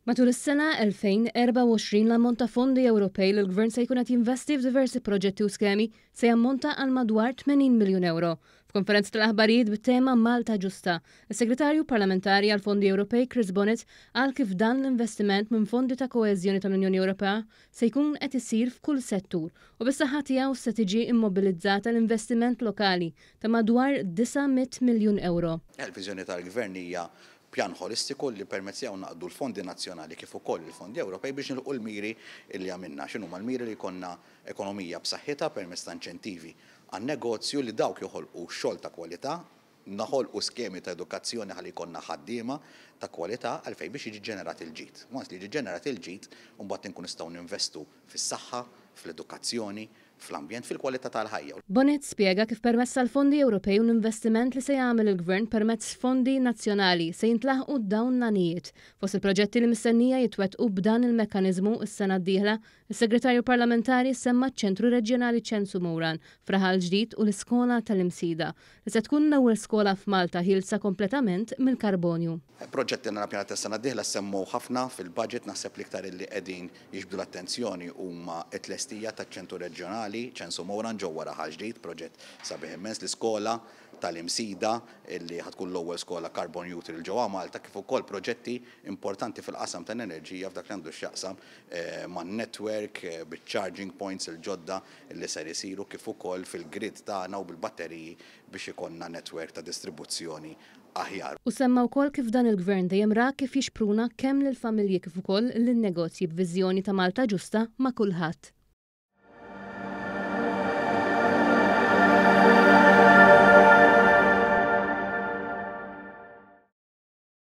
Matul is-sena 2024 l-ammont ta' fondi Ewropej li l-Gvern se jkun qed jinvesti f'diversi proġetti u skemi se jammonta għal madwar 80 miljun ewro. F'konferenza tal-aħbarijiet bit-tema Malta Ġusta, is-Segretarju Parlamentari għall-Fondi Ewropej Chris Bonett qal kif dan l-investiment minn fondi ta' koeżjoni tal-Unjoni Ewropea se jkun qed isir f'kull settur u bis-saħħa tiegħu se tiġi immobilizzata l-investiment lokali ta' madwar 900 miljun ewro. Il-viżjoni tal-Gvern hija pjan ħolistiku li permezz tiegħu ngħaqqdu l-fondi nazzjonali kif ukoll il-fondi Ewropej biex nilħqu l-miri li għamilna. X'inhuma l-miri? Li jkollna ekonomija b'saħħitha permezz ta' inċentivi għan-negozju li dawk joħolqu xogħol ta' kwalità, noħolqu skemi ta' edukazzjoni ħalli jkollna ħaddiema ta' kwalità għalfejn biex jiġi ġġenerat il-ġid. Once li jiġi ġġenerat il-ġid, imbagħad inkunu nistgħu ninvestu fis-saħħa, fl-edukazzjoni, fl-ambjent, fil-kwalità tal-ħajja. Bonett spjega kif permezz tal-fondi Ewropej u l-investiment li se jagħmel il-Gvern permezz fondi nazzjonali se jintlaħqu dawn l-għanijiet. Fost il-proġetti li mistennija jitwettqu b'dan il-mekkaniżmu s-sena d-dieħla, is-Segretarju Parlamentari semma ċ-Ċentru Reġjonali Ċensu Mouran f'Raħal Ġdid u l-Iskola tal-Imsida, li se tkun l-ewwel skola f'Malta ħielsa kompletament mill-karbonju. Proġetti li għandna ppjanati għas-sena d-dieħla ssemmew ħafna fil-budget, naħseb l-iktar illi qegħdin jiġbdu l-attenzjoni huma t-tlestija taċ-Ċentru Reġjonali Ċensu Mouran ġewwa Raħal Ġdid, proġett sabiħ immens, l-iskola tal-Imsida illi ħa tkun l-ewwel skola carbon neutral ġewwa Malta, kif ukoll proġetti importanti fil-qasam tal-enerġija f'dak li għandu x'jaqsam man-network, biċ-charging points il-ġodda li ser isiru kif ukoll fil-grid tagħna u bil-batteriji biex ikollna network ta' distribuzzjoni aħjar. Hu semma wkoll kif dan il-Gvern dejjem ra kif jixpruna kemm lill-familji kif ukoll lin-negozji b'viżjoni ta' Malta ġusta ma' kulħadd.